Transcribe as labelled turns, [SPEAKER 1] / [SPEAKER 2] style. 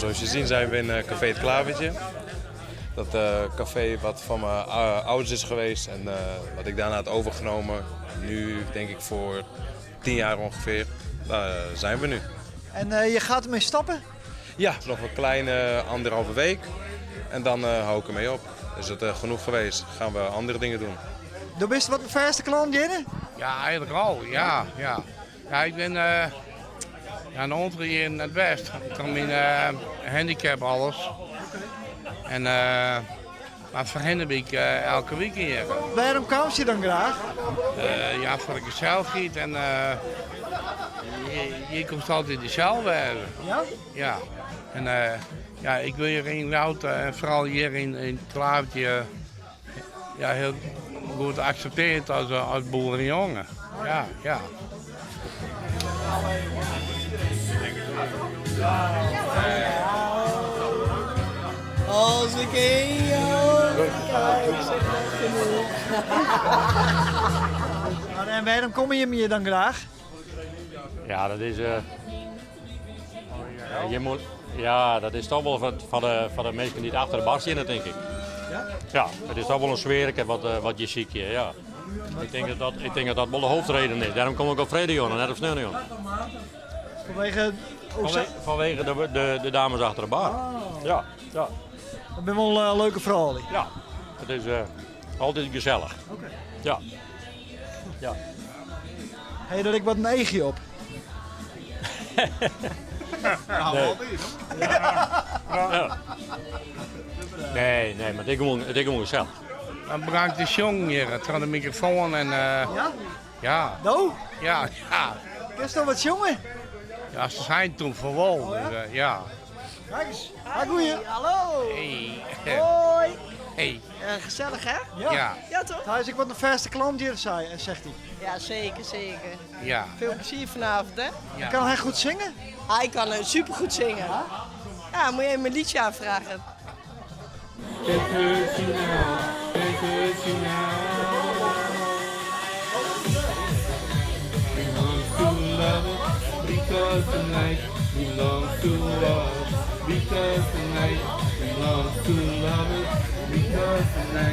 [SPEAKER 1] Zoals je ziet zijn we in Café Het Klavertje. Dat café wat van mijn ouders is geweest en wat ik daarna had overgenomen. Nu denk ik voor 10 jaar ongeveer. Daar zijn we nu.
[SPEAKER 2] En je gaat ermee stappen?
[SPEAKER 1] Ja, nog een kleine anderhalve week. En dan hou ik ermee op. Is het genoeg geweest, gaan we andere dingen doen.
[SPEAKER 2] Do bist wat in fêste klant, Jinne?
[SPEAKER 3] Ja, eigenlijk al. Ja. Ja, ik ben ja, een aantal hier in het West. Ik kan mijn handicap alles. En, maar voor hen heb ik elke week hier.
[SPEAKER 2] Waarom kom je dan graag?
[SPEAKER 3] Ja, voor de gezelligheid en je komt altijd dezelfde hebben.
[SPEAKER 2] Ja?
[SPEAKER 3] Ja. En ja, ik wil hier in Louter en vooral hier in het Klavertje, ja, heel goed geaccepteerd als boerenjongen. Ja.
[SPEAKER 4] Als ik in jou kijk, zeg dat genoeg.
[SPEAKER 2] Maar en waarom kom je hier dan graag?
[SPEAKER 5] Ja, dat is. Je moet, ja, dat is toch wel van de mensen die achter de bar zitten, denk ik.
[SPEAKER 2] Ja?
[SPEAKER 5] Ja, het is toch wel een sfeer wat je ziet hier. Ja. Ik denk dat dat wel de hoofdreden is. Daarom kom ik op freedtejûn en net op sneonjûn.
[SPEAKER 2] Vanwege...
[SPEAKER 5] Vanwege de dames achter de bar.
[SPEAKER 2] Oh.
[SPEAKER 5] Ja.
[SPEAKER 2] Dat ben wel een leuke verhaal.
[SPEAKER 5] Ja, het is altijd gezellig.
[SPEAKER 2] Oké.
[SPEAKER 5] Ja.
[SPEAKER 2] Heb je dat ik wat een eegje op?
[SPEAKER 5] Nee. Ja. Nee, maar het is gewoon gezellig.
[SPEAKER 3] Dan brengt de jong hier, het aan de microfoon en
[SPEAKER 2] Ja?
[SPEAKER 3] Ja.
[SPEAKER 2] Nou?
[SPEAKER 3] Ja.
[SPEAKER 2] Is dat wat jongen?
[SPEAKER 3] Ja, ze zijn toen voor wol.
[SPEAKER 2] Oh, ja?
[SPEAKER 3] Dus, ja.
[SPEAKER 2] Kijk eens. Ha, goeie.
[SPEAKER 4] Hallo.
[SPEAKER 3] Hey.
[SPEAKER 4] Hoi.
[SPEAKER 3] Hey.
[SPEAKER 4] Gezellig hè?
[SPEAKER 2] Ja.
[SPEAKER 3] Ja.
[SPEAKER 4] Ja toch?
[SPEAKER 2] Hij is ik wat een fêste klant hier, zei, zegt hij.
[SPEAKER 4] Ja, zeker, zeker.
[SPEAKER 3] Ja.
[SPEAKER 4] Veel plezier vanavond hè?
[SPEAKER 3] Ja.
[SPEAKER 2] Kan hij goed zingen?
[SPEAKER 4] Hij kan supergoed zingen. Ja, moet je even een liedje aanvragen.
[SPEAKER 6] Can't hurt you now, can't hurt you now. Belongs to love because the night belongs to us. Because the night belongs to lovers. Because the night.